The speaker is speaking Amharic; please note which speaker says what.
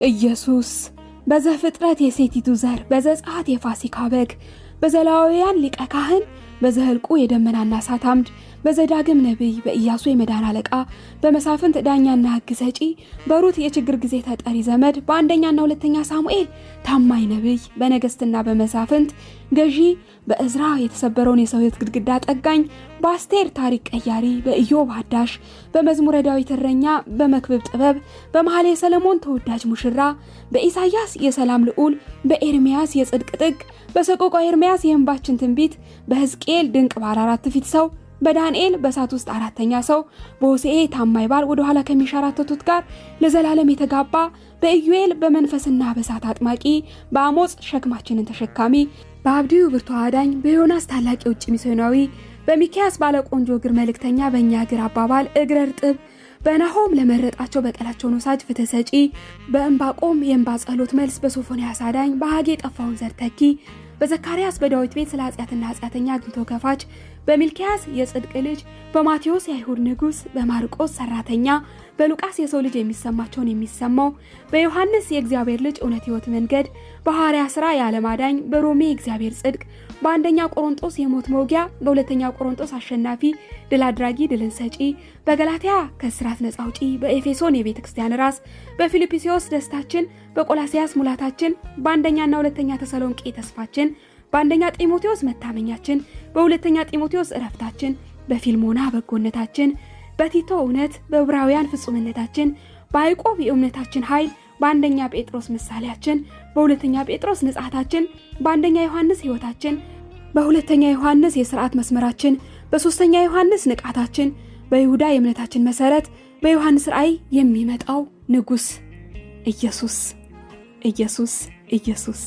Speaker 1: ኢየሱስ በዘፍጥረት የሴቲቱ ዘር፣ በዘጸአት የፋሲካ በግ፣ በዘሌዋውያን ሊቀ ካህን፣ በዘኍልቍ የደመናና እሳት አምድ፣ በዘዳግም ነቢይ፣ በኢያሱ የመዳን አለቃ፣ በመሳፍንት ዳኛና ሕግ ሰጪ፣ በሩት የችግር ጊዜ ተጠሪ ዘመድ፣ በአንደኛና ሁለተኛ ሳሙኤል ታማኝ ነቢይ፣ በነገስትና በመሳፍንት ገዢ፣ በእዝራ የተሰበረውን የሰው ሕይወት ግድግዳ ጠጋኝ፣ በአስቴር ታሪክ ቀያሪ፣ በኢዮብ አዳሽ፣ በመዝሙረ ዳዊት እረኛ፣ በመክብብ ጥበብ፣ በመኃልየ ሰለሞን ተወዳጅ ሙሽራ፣ በኢሳይያስ የሰላም ልዑል፣ በኤርምያስ የጽድቅ ጥግ፣ በሰቆቃወ ኤርምያስ የእንባችን ትንቢት፣ በሕዝቅኤል ድንቅ ባለ አራት ፊት ሰው፣ በዳንኤል በእሳት ውስጥ አራተኛ ሰው፣ በሆሴዕ ታማኝ ባል ወደ ኋላ ከሚንሸራተቱት ጋር ለዘላለም የተጋባ፣ በኢዩኤል በመንፈስና በእሳት አጥማቂ፣ በአሞጽ ሸክማችንን ተሸካሚ፣ በአብድዩ ብርቱ አዳኝ፣ በዮናስ ታላቅ የውጭ ሚስዮናዊ፣ በሚኪያስ ባለ ቆንጆ እግር መልእክተኛ፣ በእኛ እግር አባባል እግረ እርጥብ፣ በናሆም ለመረጣቸው በቀላቸውን ወሳጅ ፍትህ ሰጪ፣ በእምባቆም የእምባ ጸሎት መልስ፣ በሶፎንያስ አዳኝ፣ በሐጌ የጠፋውን ዘር ተኪ፣ በዘካርያስ በዳዊት ቤት ስለ ኃጢአትና ኃጢአተኛ አግኝቶ ከፋች፣ በሚልኪያስ የጽድቅ ልጅ፣ በማቴዎስ የአይሁድ ንጉሥ፣ በማርቆስ ሰራተኛ፣ በሉቃስ የሰው ልጅ የሚሰማቸውን የሚሰማው፣ በዮሐንስ የእግዚአብሔር ልጅ እውነት ሕይወት መንገድ፣ በሐዋርያ ሥራ የዓለም አዳኝ፣ በሮሜ የእግዚአብሔር ጽድቅ፣ በአንደኛ ቆሮንጦስ የሞት መውጊያ፣ በሁለተኛ ቆሮንጦስ አሸናፊ ድል አድራጊ ድልን ሰጪ፣ በገላትያ ከእስራት ነጻ አውጪ፣ በኤፌሶን የቤተ ክርስቲያን ራስ፣ በፊልጵስዩስ ደስታችን፣ በቆላስያስ ሙላታችን፣ በአንደኛና ሁለተኛ ተሰሎንቄ ተስፋችን፣ በአንደኛ ጢሞቴዎስ መታመኛችን፣ በሁለተኛ ጢሞቴዎስ እረፍታችን፣ በፊልሞና በጎነታችን፣ በቲቶ እውነት፣ በዕብራውያን ፍጹምነታችን፣ በያዕቆብ የእምነታችን ኃይል፣ በአንደኛ ጴጥሮስ ምሳሌያችን፣ በሁለተኛ ጴጥሮስ ንጽሐታችን፣ በአንደኛ ዮሐንስ ሕይወታችን፣ በሁለተኛ ዮሐንስ የሥርዓት መስመራችን፣ በሦስተኛ ዮሐንስ ንቃታችን፣ በይሁዳ የእምነታችን መሠረት፣ በዮሐንስ ራእይ የሚመጣው ንጉሥ ኢየሱስ፣ ኢየሱስ፣ ኢየሱስ።